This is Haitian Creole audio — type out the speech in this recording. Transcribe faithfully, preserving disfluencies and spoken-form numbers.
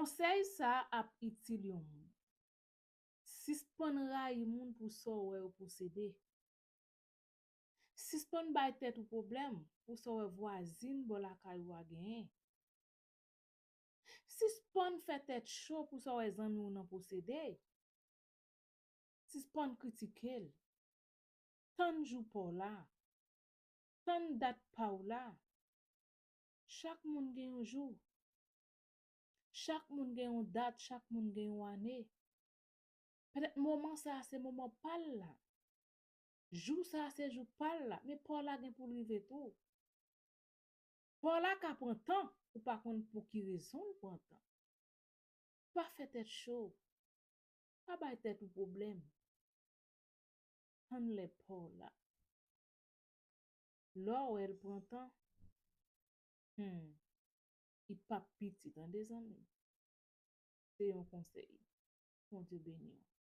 Konsèy sa a ap itil yon moun. Sispann rayi moun pou sa w wè yo posede. Sispann bay tèt ou pwoblèm pou sa w wè vwazin bò lakay ou a genyen. Sispann fè tèt cho pou sa w wè zanmi w nan posede. Sispann kritike l. Tann jou pa w la. Tann dat pa w la. Chak moun gen yon jou. Chak moun gen yon dat, chak moun gen yon ane. Petèt moman sa a se moman pa l la. Jou sa a se jou pa l la, men pa w la gen pou l rive tou. Pa w la ka pran tan, ou pa konn pou ki rezon l pran tan. Pa fè tèt cho. Pa bay tèt ou pwoblèm. Tann lè pa w la. Lè w wè l pran tan, hmm, li p ap piti, tande zanmi m. Se yon konsèy. Bondye beni w.